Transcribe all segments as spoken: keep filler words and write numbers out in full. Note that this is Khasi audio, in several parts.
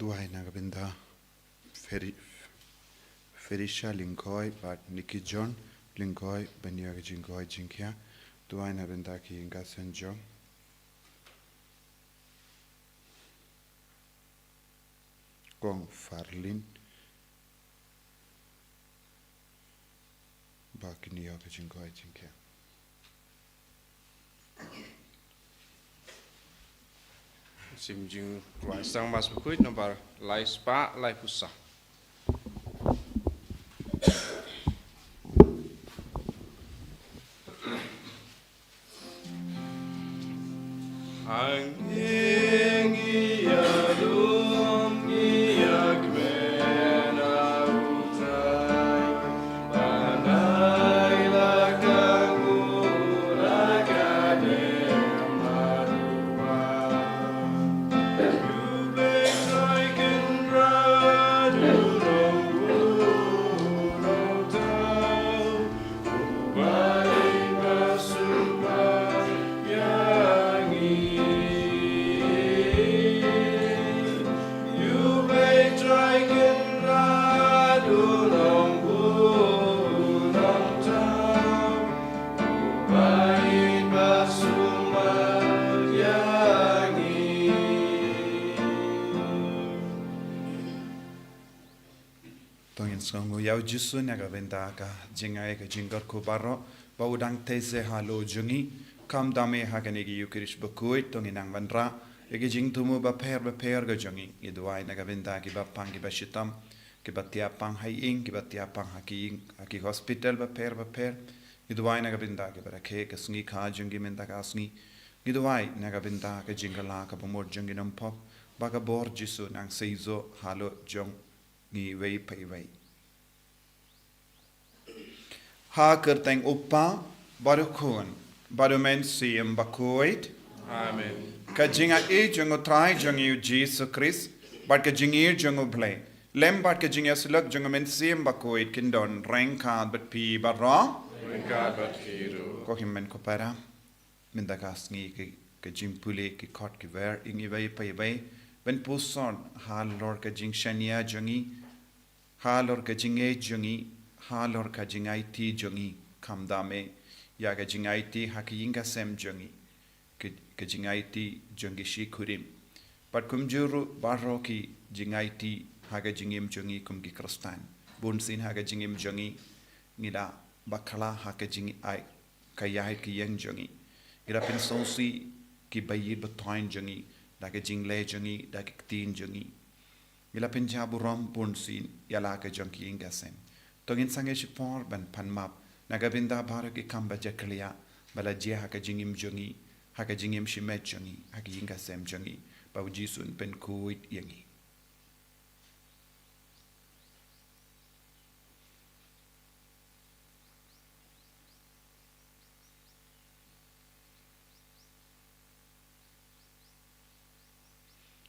Duwai na ka bynta Feri-, Ferisha Lyngkhoi bad Nikki John Lyngkhoi ban ïoh ka jingkoit jingkhiah. Duwai na ka bynta ki ïing ka sem jong Kong Farlin ba kin ïoh ka jingkoit jingkhiah. Sim Jingpyrshang Mass Bakhuid nombar lai spah lai phew saw. To ngin sngewnguh ïa u Jisu na ka bynta ka jingai ka jingkyrkhu baroh ba u dang tei seh halor jong ngi. Kham dame ha kane ka Eucharist bakhuid to ngin nang wanrah ïa ki jingthmu bapher bapher ka jong ngi. Ngi duwai na ka bynta kiba pang kiba shitom, kiba thiah pang ha ïing, kiba thiah pang ha ki ïing, ha ki hospital bapher bapher. Ngi duwai na ka bynta kiba rakhe ka sngi kha jong ki mynta ka sngi. Ngi duwai na ka bynta ka jingkylla kaba mut jong ki nongpop ba ka bor Jisu nang seisoh halor jong ngi iwei pa iwei. Ha ka kyrteng u Kpa bad u Khun bad u Mynsiem Bakhuid. Amen. Ka jingaiei jong u Trai jong ngi u Jisu Khrist bad ka jingïeit jong u Blei, lem bad ka jingïasyllok jong u Mynsiem Bakhuid kin don ryngkat bad phi baroh. Ryngkat bad phi ruh. Ko hynmen ko para. Mynta ka sngi ki, ka jingpule ki khot ki wer ïa ngi iwei pa iwei ban puson halor ka jingshaniah jong ngi, halor ka jingngeit jong ngi, halor ka jingaiti jong ngi, kham dame ïa ka jingaiti ha ka ïing ka sem jong ngi, ka, ka jingaiti jong ki shi kurim. Bad kumjuh ruh baroh ki jingaiti ha ka jingim jong ngi kum ki Khristan. Bunsien ha ka jingim jong ngi ngi la bakla ha ka jingai ka ïaid ka ïeng jong ngi. Ngi la pynsngewsih ki baïeit bathaiñ jong ngi da ka jingleh jong ngi, da ki ktien jong ngi. Ngi la pynjah burom bunsien ïa la ka jong ki ïing ka sem. To ngin sangeh shipor ban pan map na ka bynta baroh ki kam ba jakhlia ba la jia ha ka jingim jong ngi, ha ka jingim shimet jong ngi, ha ka ïing ka sem jong ngi, ba u Jisu un pynkhuid ïa ngi.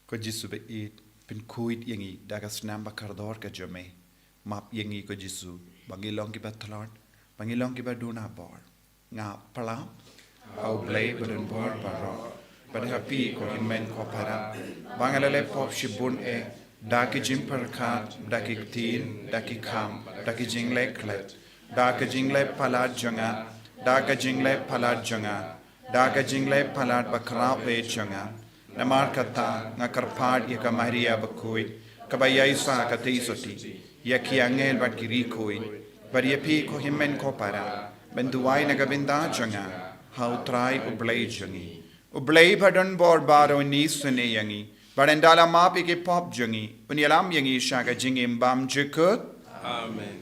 Ko Jisu ba ïeit, pynkhuid ïa ngi da ka snam ba kordor ka jong me. Map ïa ngi ko Jisu, ba ngi long kiba tlot, ba ngi long kiba duna bor. Nga pla ha U Blei badonbor baroh, bad ha phi ko hynmen ko para, ba nga la leh pop shibun eh, da ki jingpyrkhat, da ki ktien, da ki kham, da ki jingleh klet, da ka jingleh palat jong nga, da ka jingleh palat jong nga, da ka jingleh palat ba khraw eh jong nga. Namar kata nga kyrpad ïa ka Maria bakhuid, kaba ïaisah katei sotti, ïa ki angel bad ki riewkhuid, bad ïa phi ko hynmen ko para, ban duwai na ka bynta jong nga ha U Trai U Blei jong ngi. U Blei badonbor baroh un isynei ïa ngi, bad un da la map ïa ki pop jong ngi, un ïalam ïa ngi sha ka jingim bymjukut. Amen.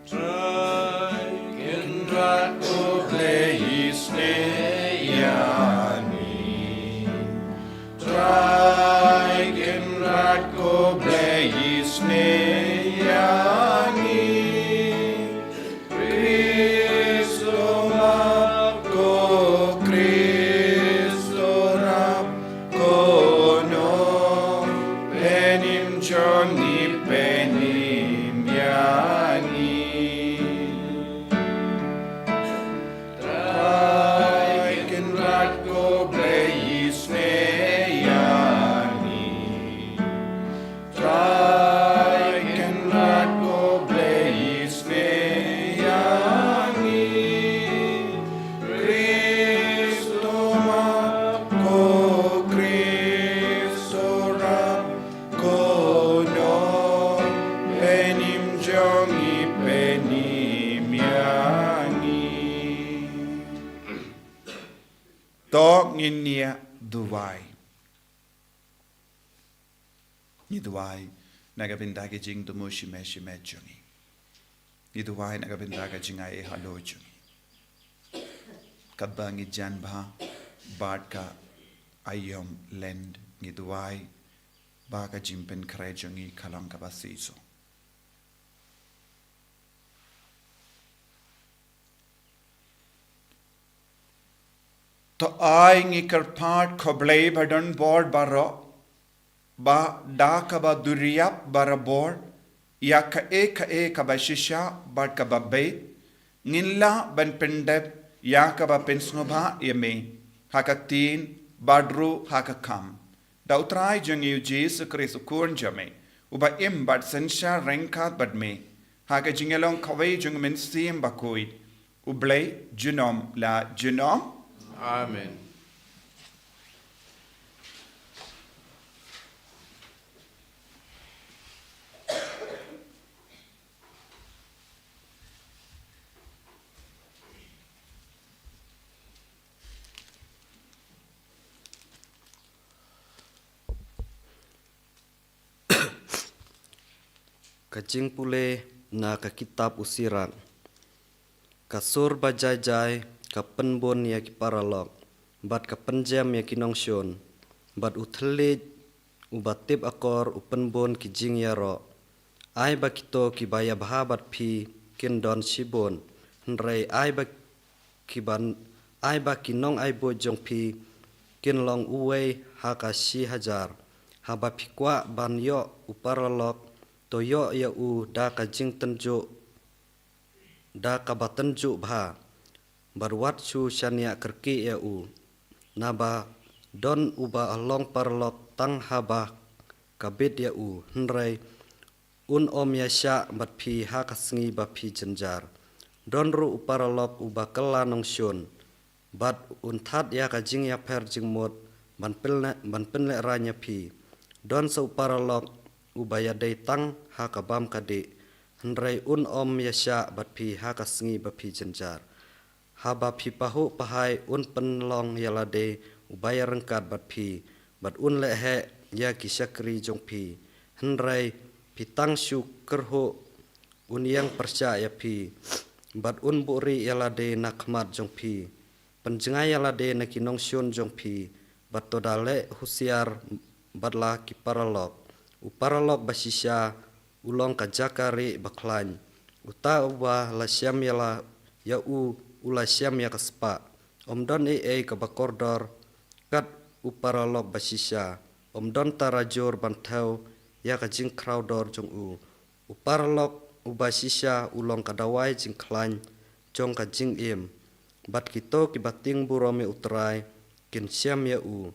Trai Kynrad ko Blei isynei ïa ngi. Trai Kynrad ko Blei isynei ïa ngi. Khrist map ko, Khrist rap ko, nongpynim jong ngi pynim ïa ngi. Trai To ngin ïa duwai. Ngi duwai na ka bynta ki jingthmu shimet shimet jong ngi. Ngi duwai na ka bynta ka jingai halor jong ngi. Katba ngi jan bha bad ka aïom Lent, ngi duwai ba ka jingpynkhreh jong ngi ka long kaba shisha. To ai ngi kyrpad, ko Blei ba don bor baroh, ba da kaba duriap barabor ïa kaei kaei kaba shisha bad kaba beit, ngin lah ban pyndep ïa kaba pynsngewbha ïa me ha ka ktien bad ruh ha ka kam. Da U Trai jong ngi U Jisu Khrist U Khun jong me, uba im bad synshar ryngkat bad me ha ka jingïalong kawei jong U Mynsiem Bakhuid, U Blei junom la junom. Amen. Ka jingpule na ka kitab U Sirak. Ka sur ba jai jai ka pynbun ïa ki paralok, bad ka pynjem ïa ki nongshun, bad u thylliej uba tip akor u pynbun ki jingïaroh. Ai ba kito kiba ïabha bad phi kin don shibun, hynrei ai ba kiban, ai ba ki nongai buit jong phi kin long uwei ha ka shi hajar. Haba phi kwah ban ïoh u paralok, to ïoh ïa u da ka jingtynjuh, da kaba tynjuh bha, bad wat shu shaniah kyrkieh ïa u. Naba don uba long paralok tang haba ka bit ïa u, hynrei un ym ïashah bad phi ha ka sngi ba phi jynjar. Don ruh u paralok uba kylla nongshun, bad un thad ïa ka jingïapher jingmut ban pynleh, ban pynlehrain ïa phi. Don sa u paralok uba ïadei tang ha ka bam ka dih, hynrei un ym ïashah bad phi ha ka sngi ba phi jynjar. Haba phi pahuh pahai un pynlong ïa lade uba ïaryngkat bad phi, bad un leh heh ïa ki shakri jong phi. Hynrei phi tang shu kyrhuh, un ïeng pyrshah ïa phi, bad un buhrieh ïa lade na khmat jong phi. Pynjngai ïa lade na ki nongshun jong phi, bad to da leh husiar bad la ki paralok. U paralok ba shisha u long ka jaka rieh ba khlaiñ. Uta uba la shem ïa la, ïa u, u la shem ïa ka spah. Ym don ei ei kaba kordor kat u paralok ba shisha. Ym don tara jur ban thew ïa ka jingkhraw dor jong u. U paralok uba shisha u long ka dawai jingkhlaiñ jong ka jingim. Bad kito kiba tieng burom ïa U Trai kin shem ïa u.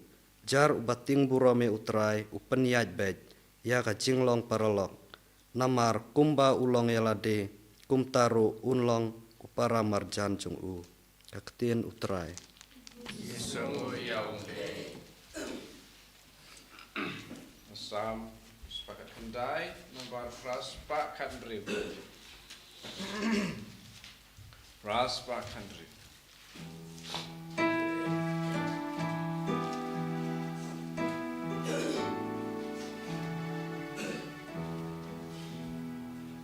Jar uba tieng burom ïa U Trai u pynïaid beit ïa ka jinglong paralok. Namar kumba u long ïa lade, kumta ruh un long u para marjan jong u. Ka ktien U Trai. Ïa u Blei. Salm spah khatkhyndai, nambar phra spah khathynriew. Phra spah khathynriew.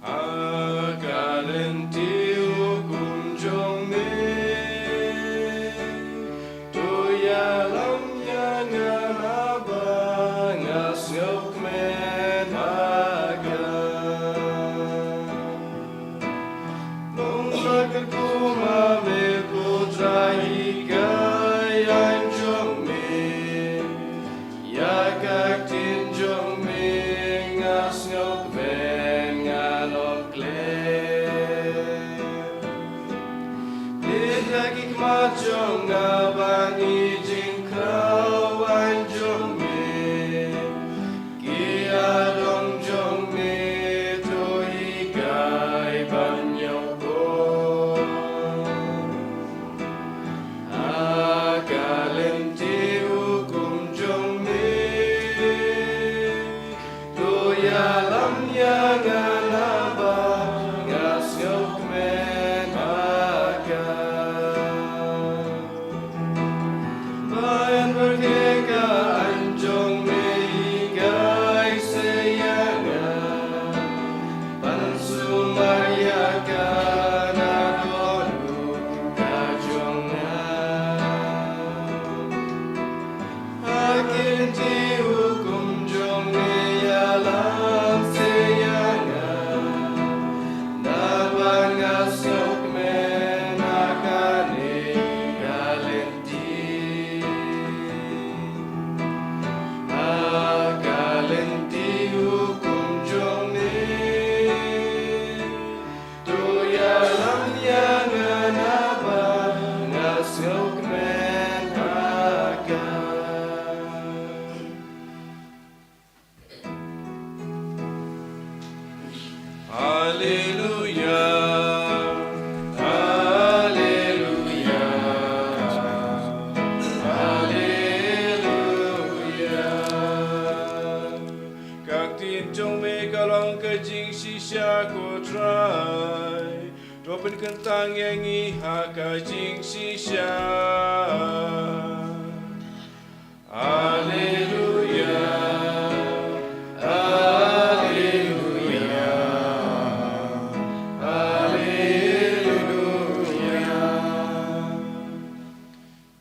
Ha ka lynti hukum jong me, to ïalam ïa nga haba nga sngewkmen ha ka. Nongpynkhuid ma me, ko Trai, hikai aiñ jong me. Ïa ka ktien jong me nga sngewkmen, ngan ym klet. Plie ïa ki khmat jong nga ban ïohi jingkhraw aiñ jong me. Ki adong jong me to hikai ban ïoh. Ha ka lynti hukum jong me, to ïalam ïa nga haba nga sngewkmen ha ka. Pynkyntang ïa ngi ha ka jingshisha. Haleluya. Haleluya. Haleluya.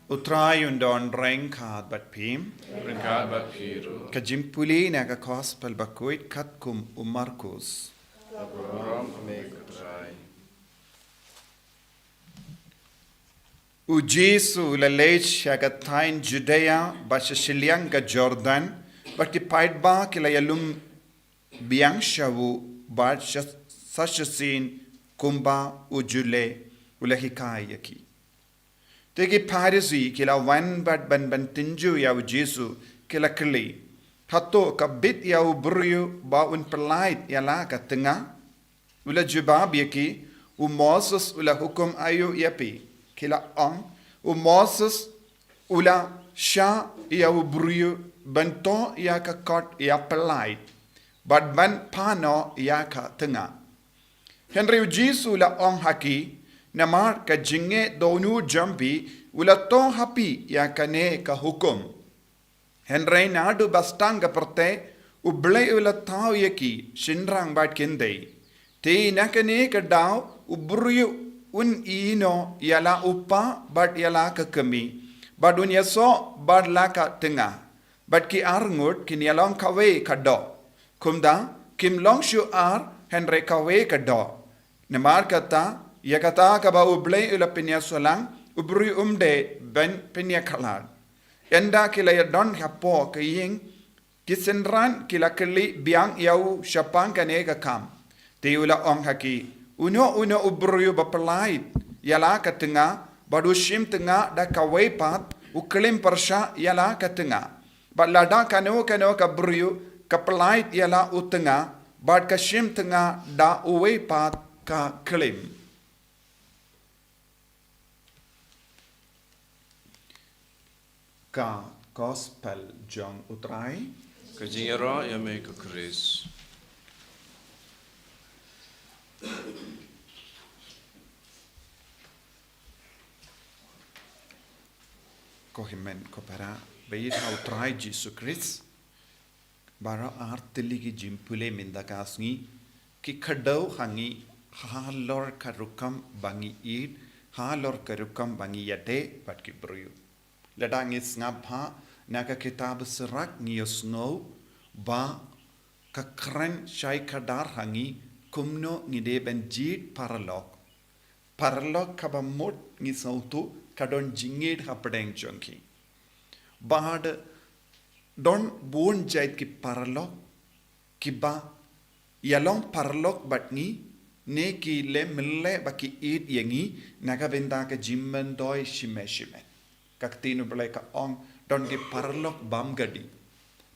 U Trai un don ryngkat bad phi. Ryngkat bad phi ruh. Ka jingpule na ka Gospel bakhuid katkum u Markus. Ka burom ïa me ko Trai. U Jisu u la leit sha ka thaiñ Judia bad sha shiliang ka Jordan, bad ki paidbah ki la ïalum biang sha u, bad sha, sa shisien kumba u ju leh, u la hikai ïa ki. Te ki Pharisi ki la wan bad ban, ban tynjuh ïa u Jisu, ki la kylli, hato ka bit ïa u briew ba un pyllait ïa la ka tnga? U la jubab ïa ki, u Moses u la hukum aïu ïa phi? Ki la ong, u Moses u la shah ïa u briew ban toh ïa ka kot ïa pyllait, bad ban phah noh ïa ka tnga. Hynrei u Jisu u la ong ha ki, namar ka jingeh dohnud jong phi, u la toh ha phi ïa kane ka hukum. Hynrei naduh ba sdang ka pyrthei, U Blei u la thaw ïa ki, shynrang bad kynthei. Te na kane ka daw, u briew un ïehnoh ïa la u kpa bad ïa la ka kmie, bad un ïasoh bad la ka tnga. Bad ki arngut kin ïalong kawei ka doh. Kumta, kim long shuh ar, hynrei kawei ka doh. Namar kata, ïa kata kaba U Blei u la pynïasoh lang, u briew um dei ban pynïakhlad. Ynda ki la ïadon hapoh ka ïing, ki synran ki la kylli biang ïa u shaphang kane ka kam. Te u la ong ha ki, uno uno u briew ba pyllait ïa la ka tnga, bad u shim tnga da kawei pat, u klim pyrshah ïa la ka tnga. Bad lada kano kano ka briew ka pyllait ïa la u tnga, bad ka shim tnga da uwei pat ka klim. Ka Gospel jong U Trai. Ka jingïaroh ïa me ko Khrist. Ko hynmen ko para, ba ïeit ha U Trai Jisu Khrist. Baroh ar tylli ki jingpule mynta ka sngi ki kdew ha ngi halor ka rukom ba ngi ïeit, halor ka rukom ba ngi ïadei bad ki briew. Lada ngi sngap bha na ka kitab Sirak ngi ïohsngew ba ka kren shai kdar ha ngi kumno ngi dei ban jied paralok. Paralok kaba mut ngi sngewthuh ka don jingïeit hapdeng jong ki. Bad don bun jait ki paralok kiba ïalong paralok bad ngi, ne ki leh mynleh ba ki ïeit ïa ngi na ka bynta ka jingmyntoi shimet shimet. Ka ktien U Blei ka ong, don ki paralok bam kadi.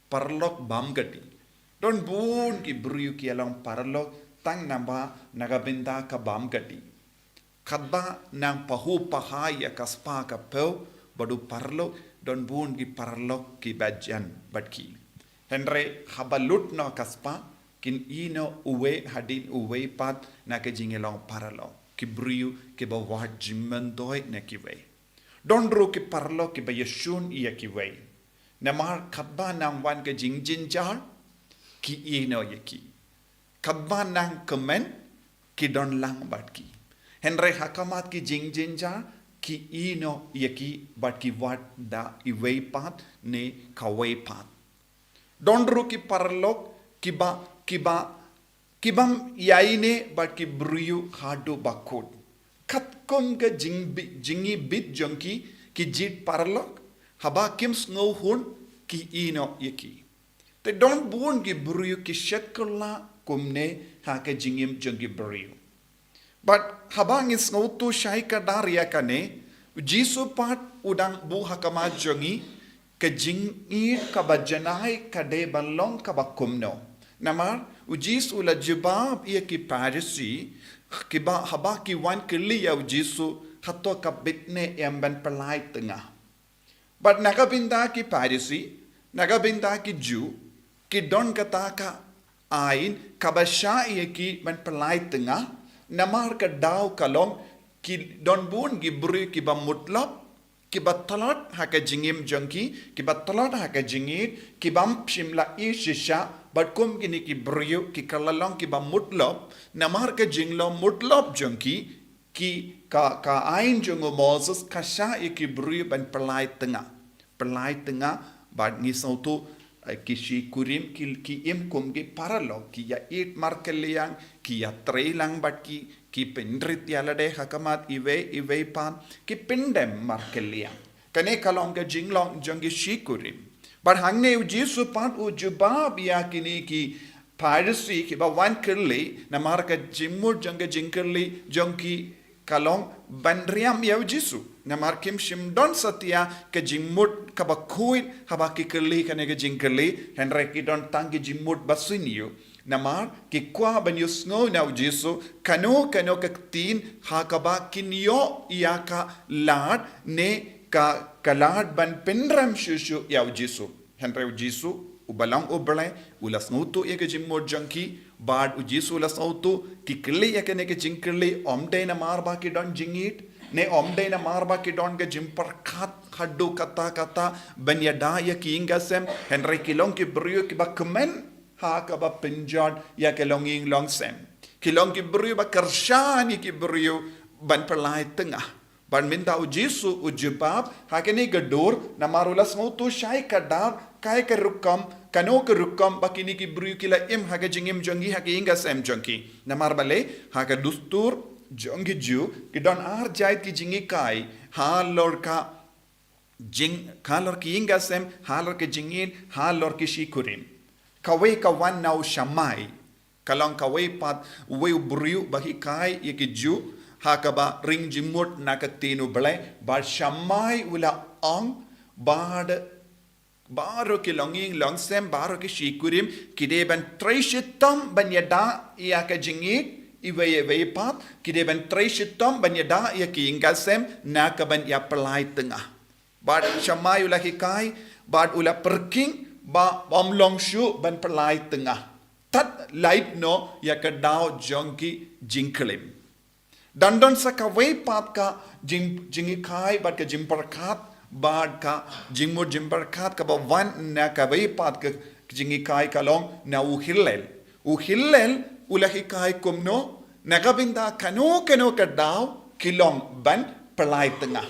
Paralok bam kadi. Don bun ki briew ki ïalong paralok tang namar na ka bynta ka bam kadi. Katba nang pahuh paha ïa ka spah ka phew bad u paralok, don bun ki paralok kiba jan bad ki. Hynrei haba lut noh ka spah, kin ïehnoh uwei hadien uwei pat na ka jingïalong paralok. Ki briew kiba wad jingmyntoi na kiwei. Don ruh ki paralok kiba ïashun ïa kiwei. Namar katba nang wan ka jingjynjar, ki ïehnoh ïa ki. Katba nang kmen, ki don lang bad ki. Hynrei ha khmat ki jingjynjar, ki ïehnoh ïa ki bad ki wad da iwei pat ne kawei pat. Don ruh ki paralok kiba, kiba, kibym ïaineh bad ki briew haduh ba kut. Katkum ka jingbi-, jingïabit jong ki, ki jied paralok, haba kim sngewhun ki ïehnoh ïa ki. Te don bun ki briew ki shet kylla kumne ha ka jingim jong ki briew. Bad haba ngi sngewthuh shai kdar ïa kane, U Jisu pat u dang buh ha khmat jong ngi, ka jingïeit kaba janai ka dei ban long kaba kumno. Namar, U Jisu u la jubab ïa ki Pharisi, kiba haba ki wan kylli ïa U Jisu, hato ka bit ne em ban pyllait tnga. Bad na ka bynta ki Pharisi, na ka bynta ki Jiw, ki don kata ka aiñ kaba shah ïa ki ban pyllait tnga, Namar ka daw ka long, ki don bun ki briew kiba mutlop, kiba tlot ha ka jingim jong ki, kiba tlot ha ka jingïeit, kibym shym la ïeit shisha, bad kum kine ki briew ki kylla long kiba mutlop, namar ka jinglong mutlop jong ki, ki ka, ka aiñ jong u Moses ka shah ïa ki briew ban pynlait tnga. Pynlait tnga, bad ngi sngewthuh, eh, ki shi kurim ki, ki im kum ki paralok, ki ïa ïeit markylliang, ki ïatrei lang bad ki, ki pynrit ïalade ha khmat iwei, iwei pat, ki pyndem markylliang. Kane ka long ka jinglong jong ki shi kurim. Bad hangne u Jisu pat u jubab ïa kine ki Pharisi kiba wan kylli, namar ka jingmut jong ka jingkylli jong ki ka long ban riam ïa u Jisu. Namar kim shym don satia ka jingmut kaba khuid haba ki kylli kane ka jingkylli, hynrei ki don tang ki jingmut ba sniew. Namar ki kwah ban ïohsngew na u Jisu, kano kano ka ktien ha kaba kin ïoh ïa ka lad ne ka, ka lad ban pynrem shuh shuh ïa u Jisu. Hynrei u Jisu, uba long u Blei, u la sngewthuh ïa ka jingmut jong ki, bad u Jisu u la sngewthuh, ki kylli ïa kane ka jingkylli, ym dei namar ba ki don jingïeit, ne ym dei namar ba ki don ka jingpyrkhat haduh katta katta ban ïada ïa ki ïing ki sem, hynrei ki long ki briew kiba kmen ha kaba pynjot ïa ka longïing longsem. Ki long ki briew ba kyrshan ïa ki briew ban pynlait tnga. Bad mynta u Jisu u jubab ha kane ka dur, namar u la sngewthuh shai kdar kaei ka rukom, kano ka rukom ba kine ki briew ki la im ha ka jingim jong ki, ha ka ïing ki sem jong ki. Namar balei, ha ka dustur jong ki Jiw, ki don ar jait ki jinghikai halor ka jing, halor ki ïing ki sem, halor ka jingïeit, halor ki shi kurim. Kawei ka wan na u Shamai, ka long kawei pat uwei u briew ba hikai ïa ki Jiw ha kaba ring jingmut na ka ktien u Blei, bad Shamai u la ong, bad baroh ki longïing longsem, baroh ki shi kurim, ki dei ban trei shitom ban ïada ïa ka jingïeit, iwei iwei pat, ki dei ban trei shitom ban ïada ïa ki ïing ki sem, na ka ban ïa pynlait tnga. Bad Shamai u la hikai, bad u la pyrkhing, ba ym long shuh ban pynlait tnga. Tad lait noh ïa ka daw jong ki jingklim. Don don sa kawei pat ka jing, jinghikai bad ka jingpyrkhat, bad ka jingmut jingpyrkhat kaba wan na kawei pat ka jinghikai ka long na u Hillel. U Hillel u la hikai kumno, na ka bynta kano kano ka daw ki long ban pynlait tnga.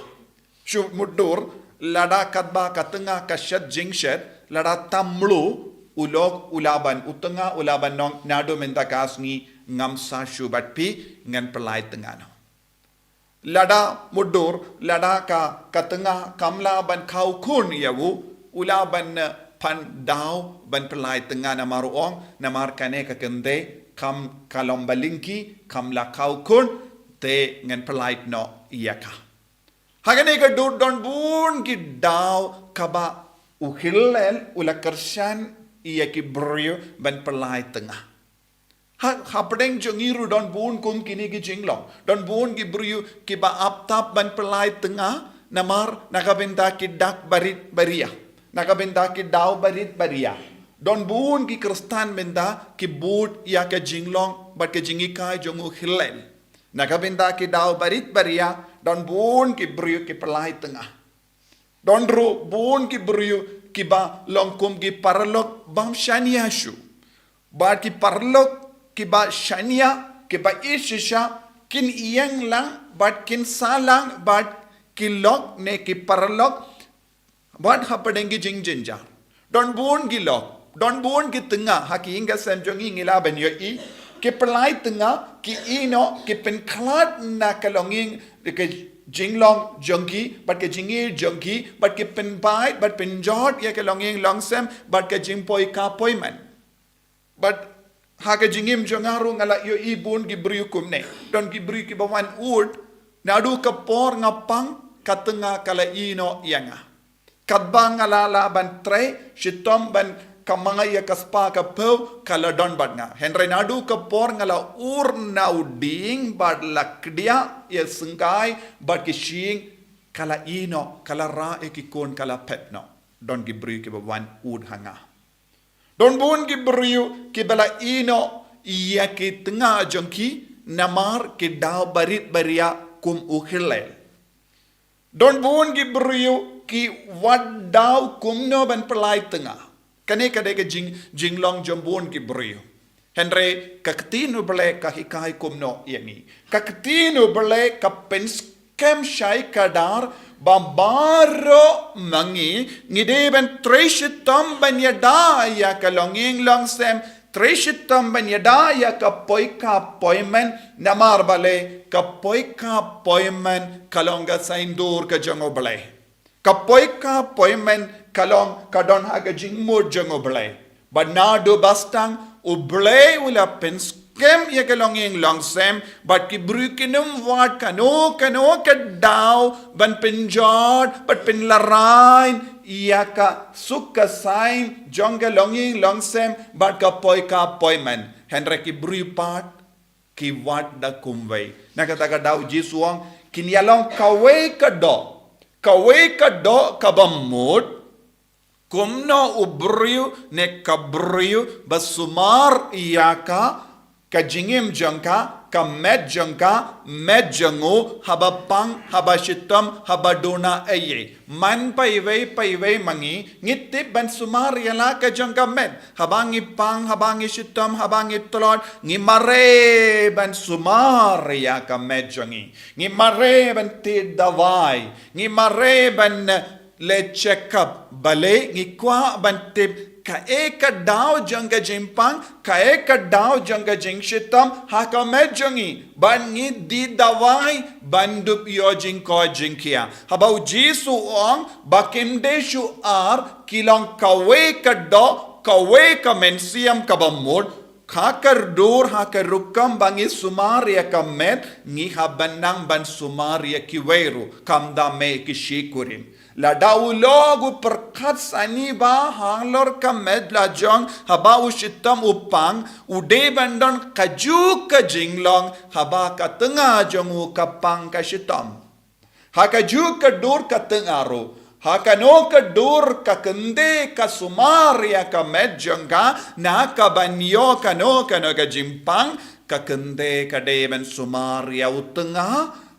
Shu mutdur, lada katba ka tnga ka shet jingshet, lada tam mluh, u lok u la ban, u tnga u la ban ong naduh mynta ka sngi ngam sah shuh bad phi, ngan pynlait tnga noh. Lada mutdur, lada ka, ka tnga kam lah ban khaw khun ïa u, u la ban, eh, pan daw ban pynlait tnga namar u ong, namar kane ka kynthei kam, ka long ba lyngkhi, kam lah khaw khun, te ngan pynlait noh ïa ka. Ha kane ka dur don bun ki daw kaba u Hillel u la kyrshan ïa ki briew ban pynlait tnga. Ha, hapdeng jong ngi ruh don bun kum kine ki jinglong. Don bun ki briew kiba ap tap ban pynlait tnga namar na ka bynta ki dak barit baria. Na ka bynta ki daw barit baria. Don bun ki Khristan mynta ki bud ïa ka jinglong bad ka jinghikai jong u Hillel. Na ka bynta ki daw barit baria, don bun ki briew ki pynlait tnga. Don ruh bun ki briew kiba long kum ki paralok bym shaniah shuh. Bad ki paralok kiba shaniah, kiba ïeit shisha, kin ïeng lang, bad kin sah lang, bad ki lok ne ki paralok, bad hapdeng ki jingjynjar. Don bun ki lok, don bun ki tnga, ha ki ïing ki sem jong ngi ngi lah ban ïohi, ki pynlait tnga, ki ïeh noh, ki pynkhlad na ka longïing, ka jinglong jong ki, bad ka jingïeit jong ki, bad ki pynbeit, bad pynjot ïa ka longïing longsem, bad ka jingpoi ka poi man. Bad ha ka jingim jong nga ruh nga la ïohi bun ki briew kumne. Don ki briew kiba wan ud, naduh ka por nga pang, ka tnga ka la ïeh noh ïa nga. Katba nga la lah ban trei shitom ban kamai ïa ka spah ka phew, ka la don bad nga. Hynrei naduh ka por nga la ur na u dieng bad la kdiah ïa syngkai bad ki shyieng, ka la ïeh noh, ka la rah ïa ki khun, ka la phet noh. Don ki briew kiba wan ud ha nga. Don bun ki briew kiba la ïeh noh ïa ki tnga jong ki, namar ki daw barit baria kum u Hillel. Don bun ki briew ki wad daw kumno ban pynlait tnga. Kane ka dei ka jing, jinglong jong bun ki briew. Hynrei ka ktien u Blei ka hikai kumno ïa ngi. Ka ktien u Blei ka pynskhem shai kdar ba baroh ma ngi ngi dei ban trei shitom ban ïada ïa ka longïing longsem, trei shitom ban ïada ïa ka poi ka poi men, namar balei ka poi ka poi men ka long ka saiñdur ka jong u Blei. Ka poi ka poi men ka long ka don ha ka jingmut jong u Blei. Bad naduh ba sdang u Blei u la pynskhem ïa ka longïing longsem, bad ki briew kin ym wad kano kano ka daw ban pynjot bad pynlarai ïa ka suk ka saiñ jong ka longïing longsem bad ka poi ka poi men. Hynrei ki briew pat ki wad da kumwei. Na kata ka daw u Jisu u ong, kin ïa long kawei ka doh, kawei ka doh kaba mut, kumno u briew ne ka briew ba sumar ïa ka, ka jingim jong ka, ka met jong ka, met jong u, haba pang, haba shitom, haba duna ei ei. Man paiwei paiwei ma ngi, ngi tip ban sumar ïa la ka jong ka met. Haba ngi pang, haba ngi shitom, haba ngi tlot, ngi mareh ban sumar ïa ka met jong ngi. Ngi mareh ban thied dawai, ngi mareh ban, eh, leit check up, balei ngi kwah ban tip kaei ka daw jong ka jingpang, kaei ka daw jong ka jingshitom ha ka met jong ngi, ban ngi die dawai ban dup ïoh jingkoit jingkhiah. Haba u Jisu u ong ba kim dei shu ar, ki long kawei ka doh, kawei ka mynsiem kaba mut, ha ka dur, ha ka rukom ba ngi sumar ïa ka met, ngi hap ban nang ban sumar ïa kiwei ruh, kam da mih ki shi kurim. Lada u lok u pyrkhat sani ba halor ka met la jong, haba u shitom u pang, u dei ban don kajuh ka jinglong, haba ka tnga jong u ka pang ka shitom. Ha kajuh ka dur ka tnga ruh, ha kano ka dur ka kynthei ka sumar ïa ka met jong ka, na ka ban ïoh kano kano ka jingpang, ka kynthei ka dei ban sumar ïa u tnga,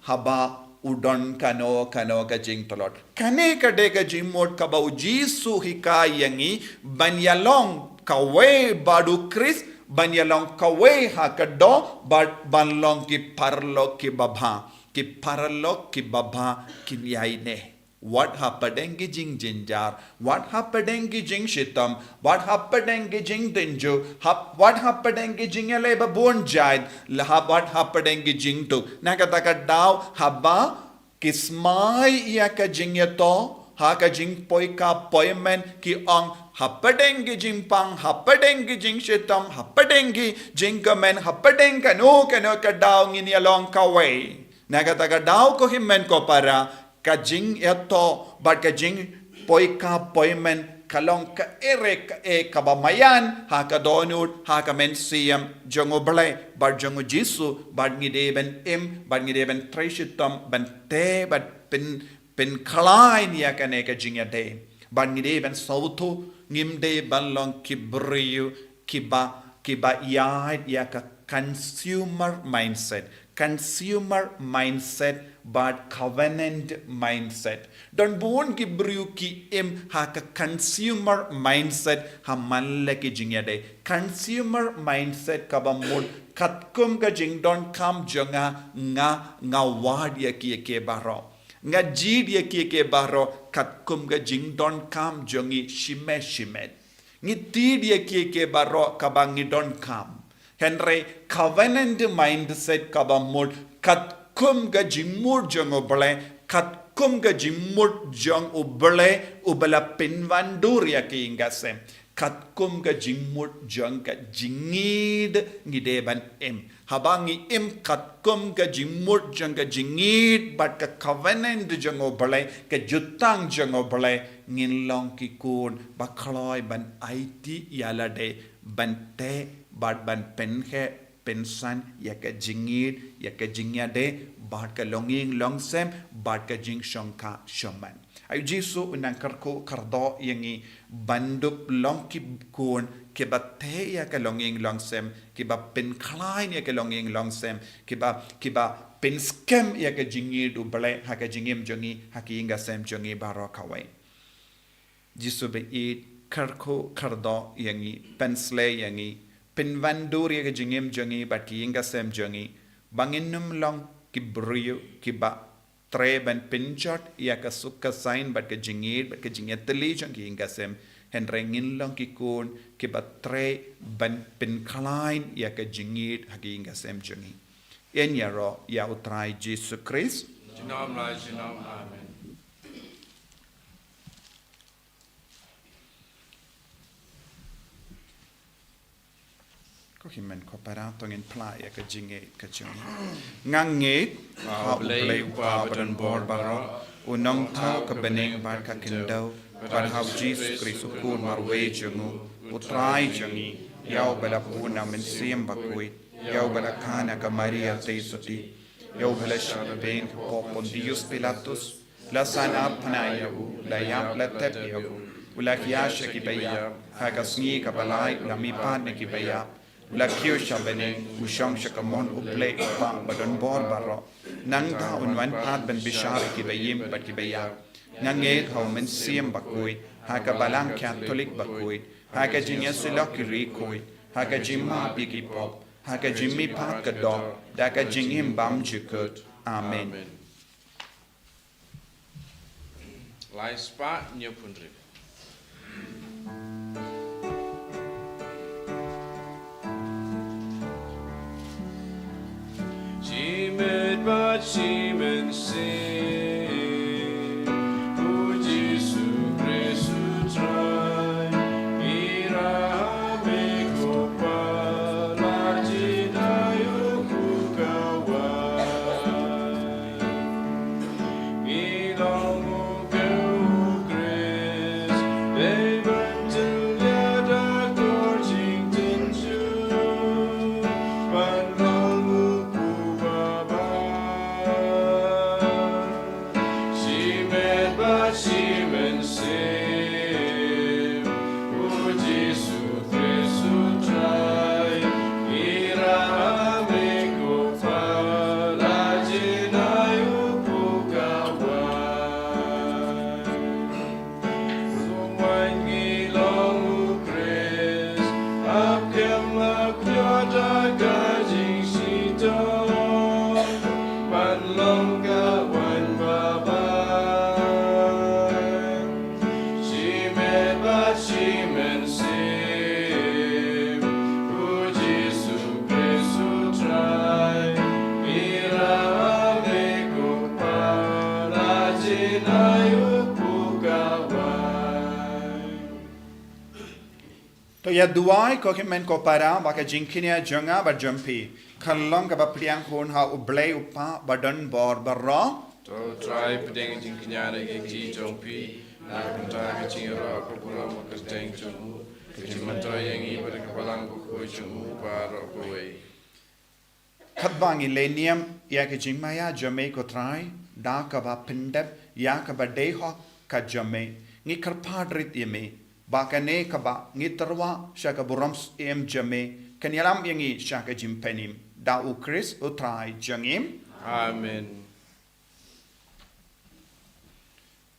haba u don kano kano ka jingtlot. Kane ka dei ka jingmut kaba u Jisu u hikai ïa ngi, ban ïa long kawei bad u Khrist, ban ïa long kawei ha ka doh, bad ban long ki paralok kiba bha. Ki paralok kiba bha kin ïai ne. Wat hapdeng ki jingjynjar, wat hapdeng ki jingshitom, wat hapdeng ki jingtynjuh, hap, wat hapdeng ki jingïaleh babun jait, la hap, wat hapdeng ki jingduk. Na kata ka daw haba ki smai ïa ka jingïathuh ha ka jingpoi ka poi men, ki ong hapdeng ki jingpang, hapdeng ki jingshitom, hapdeng ki jingkmen, hapdeng kano kano ka daw ngin ïa long kawei. Na kata ka daw ko hynmen ko para, ka jingïathuh bad ka jingpoi ka poi men ka long kaei re kaei kaba maïan ha ka dohnud, ha ka mynsiem jong u Blei bad jong u Jisu, bad ngi dei ban im, bad ngi dei ban trei shitom ban teh bad pyn, pynkhlaiñ ïa kane ka jingïadei. Bad ngi dei ban sngewthuh, ngim dei ban long ki briew kiba, kiba ïaid ïa ka consumer mindset. Consumer mindset bad covenant mindset. Don bun ki briew ki im ha ka consumer mindset ha man la ki jingïadei. Consumer mindset kaba mut katkum ka jingdonkam jong nga, nga, nga wad ïa kiei kiei baroh. Nga jied ïa kiei kiei baroh katkum ka jingdonkam jong ngi shimet shimet. Ngi tied ïa kiei kiei baroh kaba ngi donkam. Hynrei covenant mindset kaba mut katkum ka jingmut jong u Blei, katkum ka jingmut jong u Blei uba la pynwandur ïa ka ïing ka sem. Katkum ka jingmut jong ka jingïeit ngi dei ban im. Haba ngi im katkum ka jingmut jong ka jingïeit bad ka covenant jong u Blei, ka jutang jong u Blei, ngin long ki khun ba khlaiñ ban aiti ïa lade, ban teh bad ban pynheh pynsan ïa ka jingïeit, ïa ka jingïadei bad ka longïing longsem bad ka jingshongkha shongman. Ai u Jisu u nang kyrkhu kyrdoh ïa ngi ban dup long ki khun kiba teh ïa ka longïing longsem, kiba pynkhlaiñ ïa ka longïing longsem, kiba, kiba pynskhem ïa ka jingïeit U Blei ha ka jingim jong ngi, ha ka ïing ka sem jong ngi baroh kawei. Jisu ba ïeit, kyrkhu kyrdoh ïa ngi, pynsleh ïa ngi, pynwandur ïa ka jingim jong ngi bad ka ïing ka sem jong ngi, ba ngin ym long ki briew kiba treh ban pynjot ïa ka suk ka saiñ bad ka jingïeit bad ka jingïatylli jong ka ïing ka sem, hynrei ngin long ki khun kiba treh ban pynkhlaiñ ïa ka jingïeit ha ka ïing ka sem jong ngi. Yn ïaroh ïa U Trai Jisu Khrist. Junom la junom. Amen. Ko hynmen ko para, to ngin phla ïa ka jingngeit ka jong ngi. Nga ngeit ha U Blei U Kpa badonbor baroh, U Nongthaw ka bneng bad ka khyndew, bad ha U Jisu Khrist U Khun marwei jong u, U Trai jong ngi, ïa uba la bun na U Mynsiem Bakhuid, ïa uba la kha na ka Maria Theisotti, ïa uba la shah beiñ ha u Pontius Pilatus, la sngap phna ïa u, la ïap la tep ïa u, u la khia sha kiba ïap, ha ka sngi kaba lai u la mihpat na kiba ïap, u la kiew sha bneng, u shong sha ka mon U Blei U Kpa badonbor baroh. Nangta un wan pat ban bishar ïa kiba im bad kiba ïap. Nga ngeit ha U Mynsiem Bakhuid, ha ka Balang Katholik bakhuid, ha ka jingïasyllok ki riewkhuid, ha ka jingmap ïa ki pop, ha ka jingmihpat ka doh, da ka jingim bymjukut. Amen. Lai spah hynñiew phew hynriew. Shimet bad shimensem, U Jisu Khrist U Trai, ïa me ko Kpa, la jin ai u kpu kawei. Ngi long u kpu u Khrist, dei ban jylliew da ka jingtynjuh, ban long u kpu babha. Shimet bad shimensem, U Jisu Khrist U Trai, ïa me ko Kpa, la jin ai u kpu kawei. Sumar ngi long u Khrist, ap kem ap ïa da ka jingshitom, ban long ka wan babha. Shimet bad shimensem, U Jisu Khrist U Trai, ïa me ko Kpa, la jin ai u kpu kawei. To ïa duwai ko hynmen ko para, ba ka jingkñia jong nga bad jong phi kan long kaba pdiang hun ha U Blei U Kpa badonbor baroh. To U Trai pdiang jingkñia na ki kti jong phi, na ka bynta ka jingïaroh ka burom ka kyrteng jong u, ka jingmyntoi ïa ngi bad ka Balang Bakhuid jong u baroh kawei. Katba ngi leh niam ïa ka jingmaïa jong me ko Trai, da kaba pyndep ïa kaba dei hok ka jong me, ngi kyrpad rit ïa me ba kane kaba ngi tyrwa sha ka burom syiem jong me kan ïalam ïa ngi sha ka jingpynim. Da U Khrist U Trai jong ngi. Amen.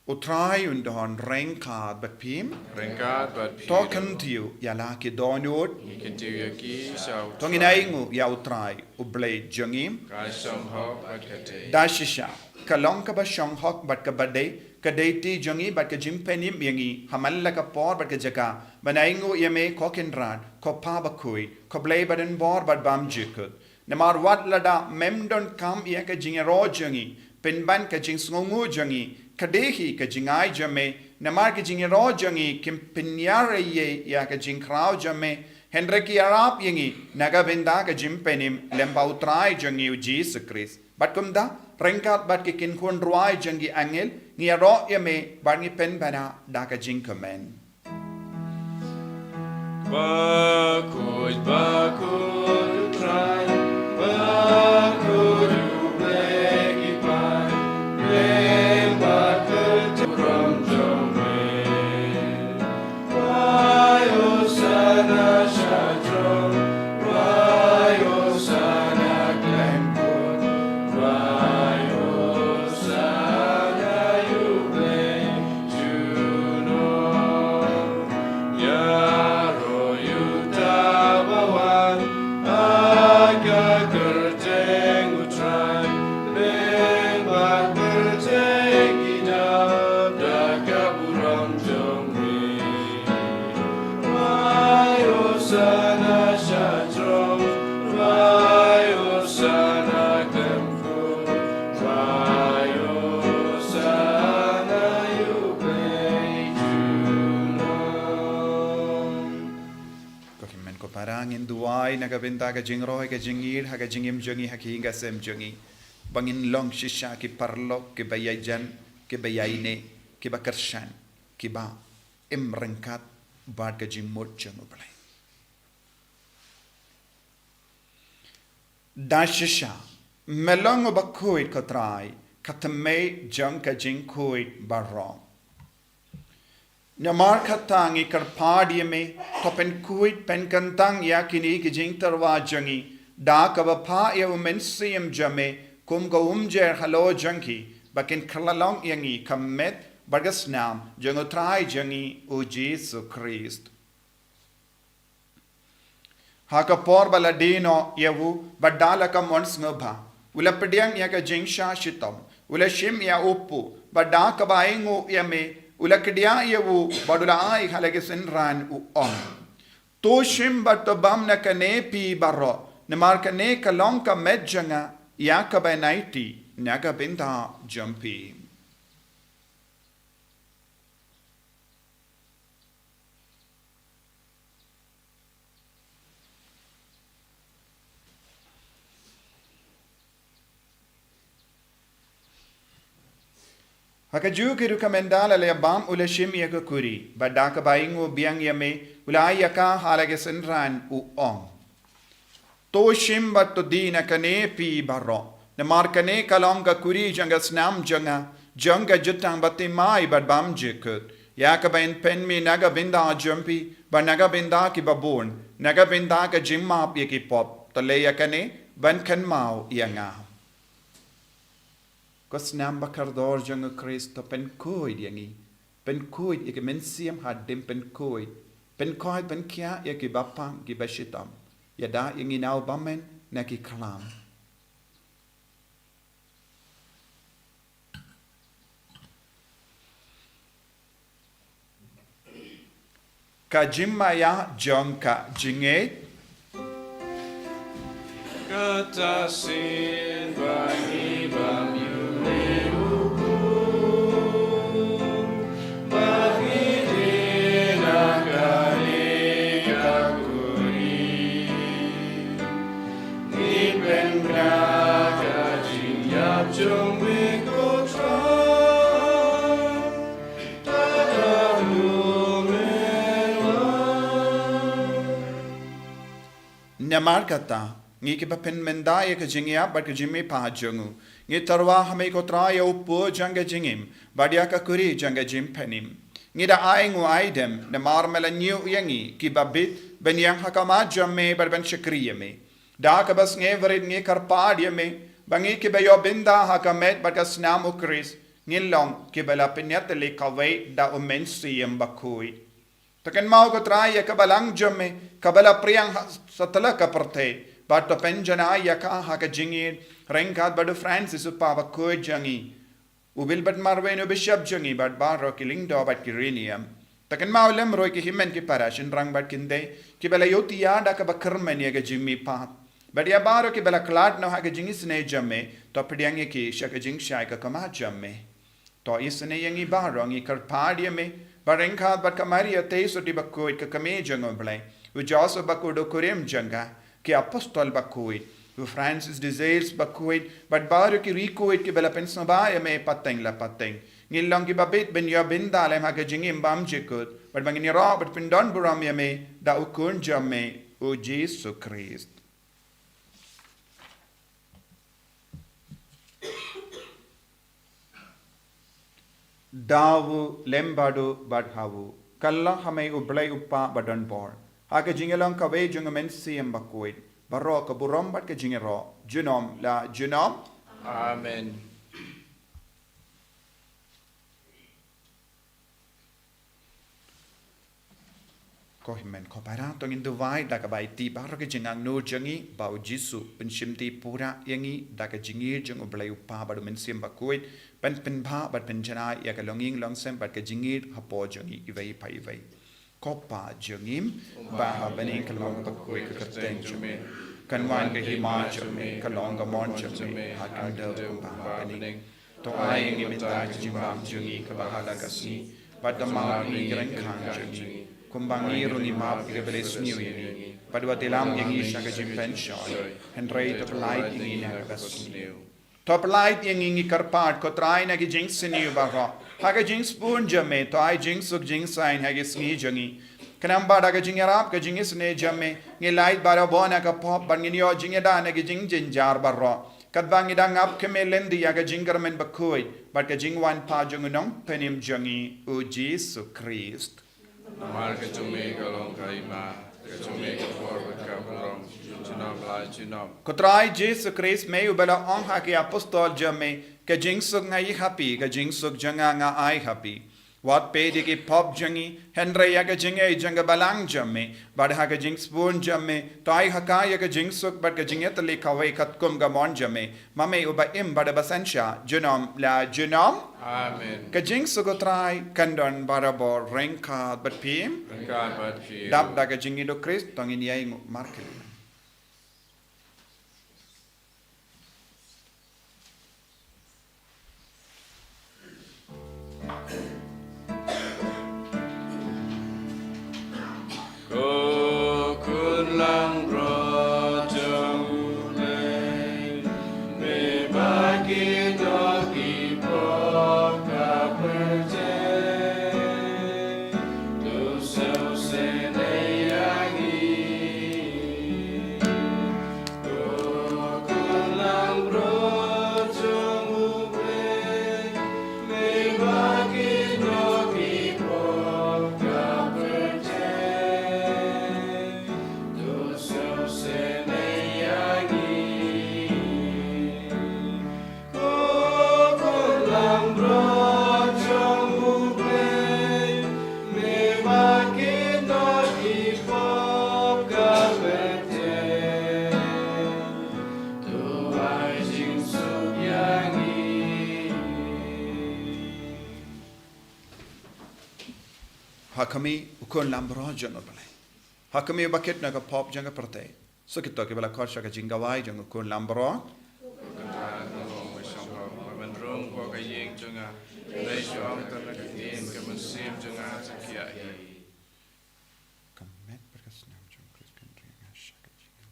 U Trai un don ryngkat bad phi. Ryngkat bad phi. To kyntiew ïa la ki dohnud. Ngi kyntiew ïa ki sha U Trai. To ngin ainguh ïa U Trai U Blei jong ngi. Ka shong hok bad ka dei. Da shisha ka long kaba shong hok bad kaba dei, ka dei ti jong ngi bad ka jingpynim ïa ngi ha man la ka por bad ka jaka ban ainguh ïa me ko Kynrad, ko Kpa Bakhuid, ko Blei badonbor bad bymjukut. Namar wat lada mem donkam ïa ka jingïaroh jong ngi, pynban ka jingsngewnguh jong ngi ka dei hi ka jingai jong me, namar ka jingïaroh jong ngi kim pynïar ei ei ïa ka jingkhraw jong me, hynrei ki ïarap ïa ngi na ka bynta ka jingpynim lem bad U Trai jong ngi U Jisu Khrist. Bad kumta, ryngkat bad ki kynhun rwai jong ki angel, ngi ïaroh ïa me bad ngi pynbna da ka jingkmen. Bakhuid, bakhuid U Trai, bakhuid U Blei ki paid, lem bad ka burom jong me. Bai Hosana. Jong me. Wai Hosanna sha throng, wai Hosanna kem kut, wai Hosanna ïa u Blei junom. Ko hynmen ko para, ngin duwai na ka bynta ka jingroi ka jingïeid ha ka jingim jong ngi ha ka ïing ka sem jong ngi, ba ngin long shisha ki paralok kiba ïajan, kiba ïaineh, kiba kyrshan, kiba im ryngkat bad ka jingmut jong U Blei. Da shisha, me long uba khuid, ko Trai, ka thymmei jong ka jingkhuid baroh. Namar kata ngi kyrpad ïa me, to pynkhuid pynkyntang ïa kine ki jingtyrwa jong ngi da kaba phah ïa U Mynsiem jong me kum ka umjer halor jong ki, ba kin kylla long ïa ngi ka met bad ka snam jong U Trai jong ngi U Jisu Khrist. Ha ka por ba la die noh ïa u, bad da la ka mon sngewbha, u la pdiang ïa ka jingshah shitom, u la shim ïa u puh, bad da kaba ainguh ïa me, u la kdiah ïa u, bad u la ai ha la ki synran, u ong: To shim bad to bam na kane phi baroh, namar kane ka long ka met jong nga, ïa kaba yn aiti na ka bynta jong phi. Ha kajuh ka rukom ynda la leh bam, u la shim ïa ka kuri, bad da kaba ainguh biang ïa me, u la ai ïa ka ha la ki synran, u ong: To shim bad to die na kane phi baroh, namar kane ka long ka kuri jong ka snam jong nga, jong ka jutang bathymmai bad bymjukut, ïa kaba yn pynmih na ka bynta jong phi bad na ka bynta kiba bun, na ka bynta ka jingmap ïa ki pop. To leh ïa kane ban kynmaw ïa nga. Ko snam ba kordor jong U Khrist, to pynkhuid ïa ngi, pynkhuid ïa ki mynsiem hadien, pynkhuid, pynkhuid, pynkhiah ïa kiba pang, kiba shitom. Ïada ïa ngi na u bymman na ki khlam. Ka jingmaïa jong ka jingngeit. Kata sien ba ngi bam ïa une u khun, ba ngi die na kane ka kuri. Ngi pynbna ka jingïap jong me, ko Trai. Namar kata, ngi kiba pynmynda ïa ka jingïap bad ka jingmihpat jong u, ngi tyrwa ha me, ko Trai, ïa u puh jong ka jingim bad ïa ka kuri jong ka jingpynim. Ngi da ainguh aidem namar me la ñiew ïa ngi kiba bit ban ïeng ha khmat jong me bad ban shakri ïa me. Da kaba sngewrit ngi kyrpad ïa me ba ngi kiba ïoh bynta ha ka met bad ka snam U Khrist, ngin long kiba la pynïatylli kawei da U Mynsiem Bakhuid. To kynmaw, ko Trai, ïa ka balang jong me kaba la phriang ha satlak ka pyrthei, bad to pynjanai ïa ka ha ka jingïeid ryngkat bad u Francis, u Papa bakhuid jong ngi, u Wilbert Marwein, u Bishop jong ngi, bad baroh ki lyngdoh bad ki riewniam. To kynmaw lem ruh ïa ki hynmen ki para, shynrang bad kynthei, kiba la ïohthiah da kaba kyrmen ïa ka jingmihpat, bad ïa baroh kiba la khlad noh ha ka jingisynei jong me. To pdiang ïa ki sha ka jingshai ka khmat jong me. To isynei ïa ngi baroh, ngi kyrpad ïa me, ba ryngkat bad ka Maria Theisotti bakhuid, ka kmie jong U Blei, u Joseph bakhuid, u kurim jong ka, ki apostol bakhuid, u Francis de Sales bakhuid, bad baroh ki riewkhuid kiba la pynsngewbha ïa me pateng la pateng, ngin long kiba bit ban ïoh bynta lem ha ka jingim bymjukut, bad ba ngin ïaroh bad pyndonburom ïa me da u Khun jong me, u Jisu Khrist. Da u lem bad u bad ha u. Kylla ha me U Blei U Kpa badonbor, ha ka jingïalong kawei jong U Mynsiem Bakhuid, baroh ka burom bad ka jingïaroh, junom la junom. Amen. Ko hynmen ko para, to ngin duwai da kaba ïaid baroh ki jingangnud jong ngi, ba U Jisu un shimti pura ïa ngi da ka jingïeit jong U Blei U Kpa bad U Mynsiem Bakhuid, ban pynbha bad pynjanai ïa ka longïing longsem bad ka jingïeit hapoh jong ngi iwei pa iwei. Ko Pa jong ngi ba ha bneng, ka long bakhuid ka kyrteng jong me. Kan wan ka hima jong me, kan long ka mon jong me ha ka khyndew kumba ha bneng. To ai ïa ngi mynta ka jingbam jong ngi kaba ha la ka sngi, bad kynmaw ïa ngi ki jingkyrkhu jong ngi, kumba ngi ruh ngi map ïa kiba la sniew ïa ngi. Bad wat ïalam ïa ngi sha ka jingpynshoi, hynrei to pyllait ïa ngi na kaba sniew. To pyllait ïa ngi, ngi kyrpad, ko Trai, na ki jingsniew baroh. Ha ka jingsbun jong me, to ai jingsuk jingsaiñ ha ki sngi jong ngi. Khnang ba da ka jingïarap ka jingisynei jong me, ngin lait barabor na ka pop, bad ngin ïoh jingïada na ki jingjynjar baroh. Katba ngi dang ap kmie lynti ïa ka jingkyrmen bakhuid bad ka jingwan pat jong U Nongpynim jong ngi, U Jisu Khrist. Namar ka jong me ka long ka hima, ka jong me ka bor bad ka burom, junom la junom. Ko Trai Jisu Khrist, me uba la ong ha ki apostol jong me, ka jingsuk nga ai ha phi, ka jingsuk jong nga nga ai ha phi. Wat peit ïa ki pop jong ngi, hynrei ïa ka jingaiei jong ka balang jong me, bad ha ka jingsbun jong me, to ai ha ka ïa ka jingsuk bad ka jingïatylli kawei katkum ka mon jong me, ma me uba im bad uba synshar junom la junom. Amen. Ka jingsuk U Trai kan don barabor ryngkat bad phi. Ryngkat bad phi. Dap da ka jingïeit U Khrist, to ngin ïainguh markylliang. Ko khun langbrot jong U Blei, me ba ki doh ki pop ka pyrthei, to sngewsynei ïa ngi. Ha khmih, u khun langbrot jong U Blei. Ha khmih, uba kit na ka pop jong ka pyrthei. Sa kito kiba la khot sha ka jingkhawai jong u khun langbrot. Ka dei shuh ong ba men rung ko ka ïing jong nga, dei shuh ong tang na ka ktien ka mynsiem jong nga sa khia hi. Ka met bad ka snam jong Khrist kan ri nga sha ka jingim.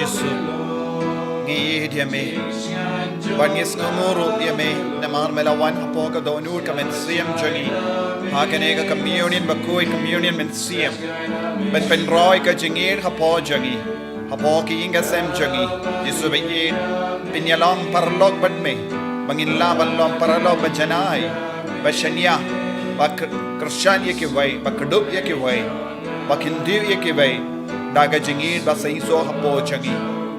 Ngi ïeit ïa me. Bad ngi sngewnguh ruh ïa me namar me la wan hapoh ka dohnud ka mynsiem jong ngi ha kane ka communion bakhuid, communion mynsiem. Ban pynroi ka jingïeit hapoh jong ngi, hapoh ki ïing ki sem jong ngi. Jisu ba ïeit, pynïalong paralok bad me ba ngin lah ban long paralok ba janai, ba shaniah, ba kyr-, kyrshan ïa kiwei, ba kdup ïa kiwei, ba kyntiew ïa kiwei da ka jingïeit ba seisoh hapoh jong ngi.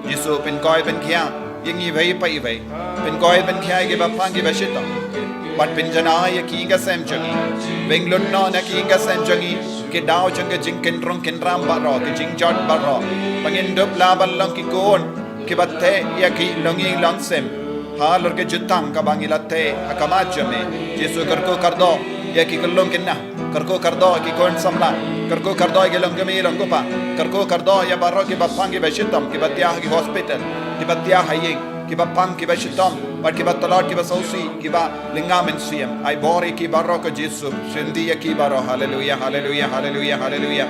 Jisu, pynkhuid pynkhiah ïa ngi iwei pa iwei. Pynkhuid pynkhiah ïa kiba pang kiba shitom. Bad pynjanai ïa ki ïing ki sem jong ngi. Weng lut noh na ki ïing ki sem jong ngi ki daw jong ka jingkynrung kynram baroh, ka jingjot baroh. Ba ngin dup lah ban long ki khun kiba teh ïa ki longïing longsem halor ka jutang kaba ngi la teh ha khmat jong me. Jisu, kyrkhu kyrdoh ïa ki khyllung khynnah, kyrkhu kyrdoh ïa ki khun samla, kyrkhu kyrdoh ïa ki longkmie longkpa, kyrkhu kyrdoh ïa baroh kiba pang kiba shitom, kiba thiah ha ki hospital, kiba thiah ha ïing, kiba pang kiba shitom, bad kiba tlot kiba sngewsih, kiba lynga mynsiem. Ai bor ïa ki baroh ko Jisu. Shim ïa ki baroh. Haleluia, haleluia, haleluia, haleluia.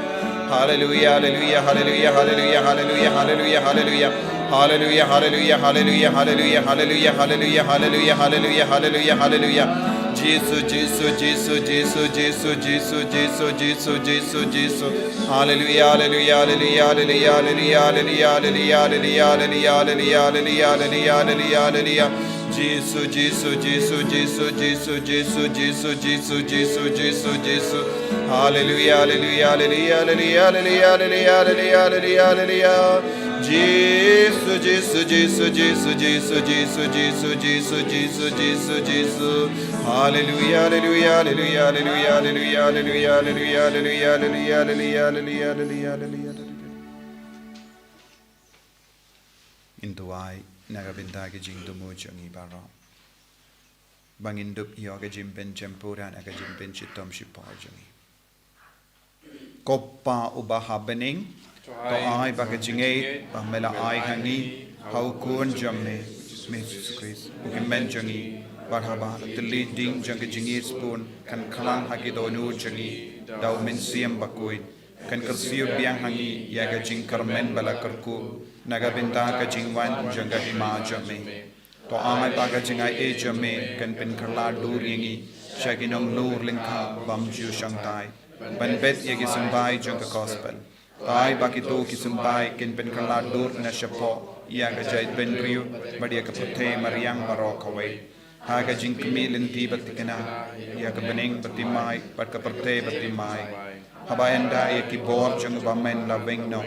Haleluia, haleluia, haleluia, haleluia, haleluia, haleluia, haleluia. Haleluia, haleluia, haleluia, haleluia, haleluia, haleluia, haleluia, haleluia, haleluia, haleluia. Jisu, Jisu, Jisu, Jisu, Jisu, Jisu, Jisu, Jisu, Jisu, Jisu. Haleluia, haleluia, haleluia, haleluia, haleluia, haleluia. Jisu, Jisu, Jisu, Jisu, Jisu, Jisu, Jisu, Jisu, Jisu, Jisu. Haleluia, haleluia, haleluia, haleluia, haleluia. Jisu, Jisu, Jisu, Jisu, Jisu, Jisu, Jisu, Jisu, Jisu, Jisu, Jisu. Haleluia, haleluia, haleluia, haleluia, haleluia. Ngin duwai na ka bynta ki jingthmu jong ngi baroh. Ba ngin dup ïoh ka jingpynjem pura na ka jingpynshitom shipor jong ngi. Ko Pa uba ha bneng, to ai ba ka jingngeit ba me la ai ha ngi ha u Khun jong me, me Jisu Khrist, u Hynmen jong ngi, bad haba la tylli ding jong ka jingïeit sbun kan khlang ha ki dohnud jong ngi da u Mynsiem Bakhuid, kan kyrsiew biang ha ngi ïa ka jingkyrmen ba la kyrkhu na ka bynta ka jingwan jong ka hima jong me. To ai ba ka jingaiei jong me kan pynkhlad dur ïa ngi sha ki nonglur lyngkha bym ju shongthait, ban bet ïa ki symbai jong ka gospel. To ai ba kito ki symbai kin pynkhlad dur na shapoh ïa ka jaitbynriew bad ïa ka pyrthei mariang baroh kawei. Ha ka jingkhmih lynti ba thikna ïa ka bneng ba thymmai bad ka pyrthei ba thymmai. Haba ynda ïa ki bor jong u Bamon la weng noh,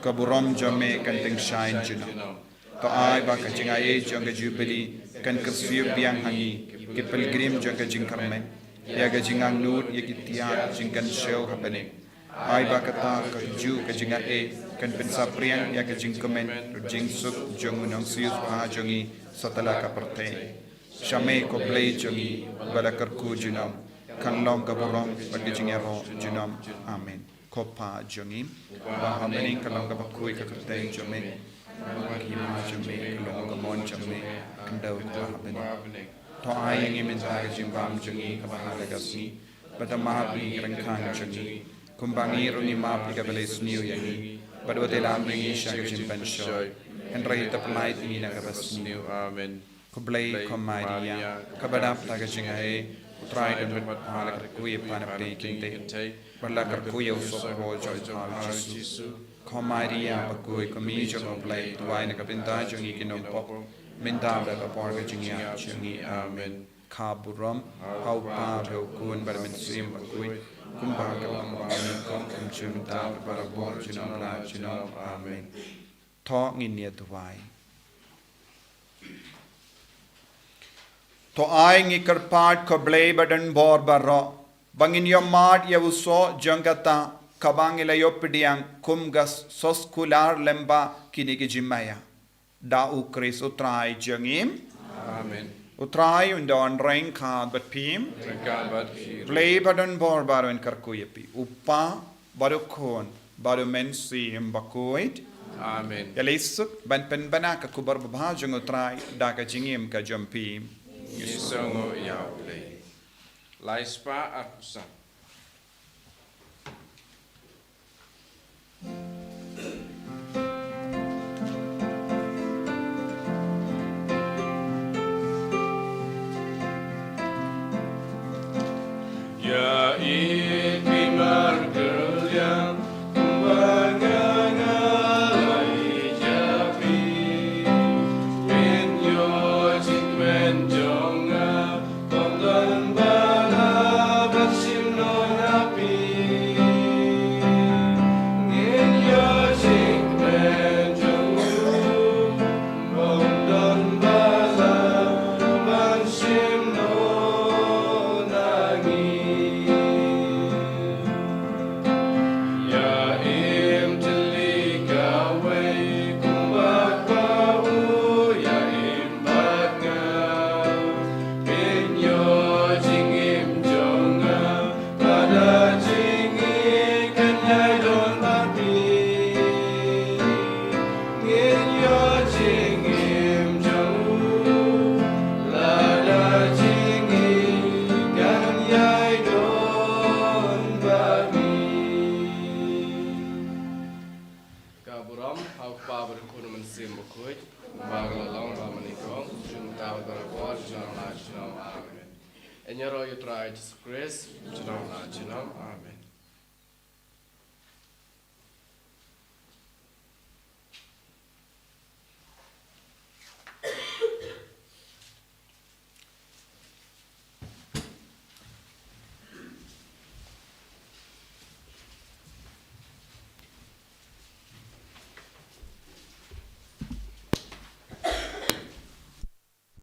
ka burom jong me kan tyngshaiñ junom. To ai ba ka jingaiei jong ka Jubili kan kyrsiew biang ha ngi, ki pilgrim jong ka jingkyrmen, ïa ka jingangnud ïa ki thiah jingkynshew ha bneng. Ai ba kata kajuh ka jingaiei kan pynsaphriang ïa ka jingkmen bad jingsuk jong u Nongsiewspah jong ngi satlak ka pyrthei. Sha me ko Blei jong ngi ba la kyrkhu junom, kan long ka burom bad ka jingïaroh junom. Amen. Ko Pa jong ngi ba ha bneng, ka long kaba khuid ka kyrteng jong me. Ka long ka hima jong me, ka long ka mon jong me, ha khyndew kumba ha bneng. To ai ïa ngi mynta ka jingbam jong ngi kaba ha la ka sngi. Bad to map ïa ngi ki ryngkang jong ngi, kumba ngi ruh ngi map ïa kiba leh sniew ïa ngi. Bad wat ïalam ïa ngi sha ka jingpynshoi, hynrei to pyllait ïa ngi na kaba sniew. Amen. Ko Blei, ko Maria kaba dap da ka jingaiei, u Trai u don bad pha. La kyrkhu ïa pha na pdeng ki kynthei, bad la kyrkhu ïa u soh bor jong pha, u Jisu. Ko Maria bakhuid, ko Mei jong u Blei, duwai na ka bynta jong ngi ki nongpop, mynta bad ha ka por ka jingïap jong ngi. Amen. Ka burom ha u Pa bad ha u Khun bad ha u Mynsiem Bakhuid, kumba ka long ba nyngkong, kumjuh mynta bad barabor, junom la junom. Amen. To ngin ïa duwai. To ai ngi kyrpad ko Blei ba don bor baroh, ba ngin ïohmad ïa u soh jong kata kaba ngi la ïoh pdiang kum ka soskular lyngba kine ki jingmaïa. Da u Khrist u Trai jong ngi. Amen. U Trai un don ryngkat bad phi. Ryngkat bad phi. Blei ba don bor baroh un kyrkhu ïa phi. U Pa bad u Khun bad u Mynsiem Bakhuid. Amen. Ïa lei suk ban pynbna ka khubor babha jong u Trai da ka jingim ka jong phi. Ngi sngewnguh ïa u Blei. Lai spah arphew san. Ïa i phi markylliang, kumba nga nga la ïeit ïa phi. Phin ïoh jingkmen jong nga, bym don ba lah ban shim noh na phi. Ngin ïoh jingkmen jong u, bym don ba lah ban shim noh na ngi. Ïa im tylli kawei kumba kwah u ïa im bad nga. Phin ïoh jingim jong nga, lada jingim kan ïai don bad phi. Ngin ïoh jingim jong u, lada jingim kan ïai don bad ngi. Ka burom ha u Kpa bad u Khun bad u Mynsiem Bakhuid, ba ka la long ba nyngkong, shu mynta bad barabor, junom la junom. Amen. Ïaroh ïa u Trai Jisu Khrist, junom la junom. Amen.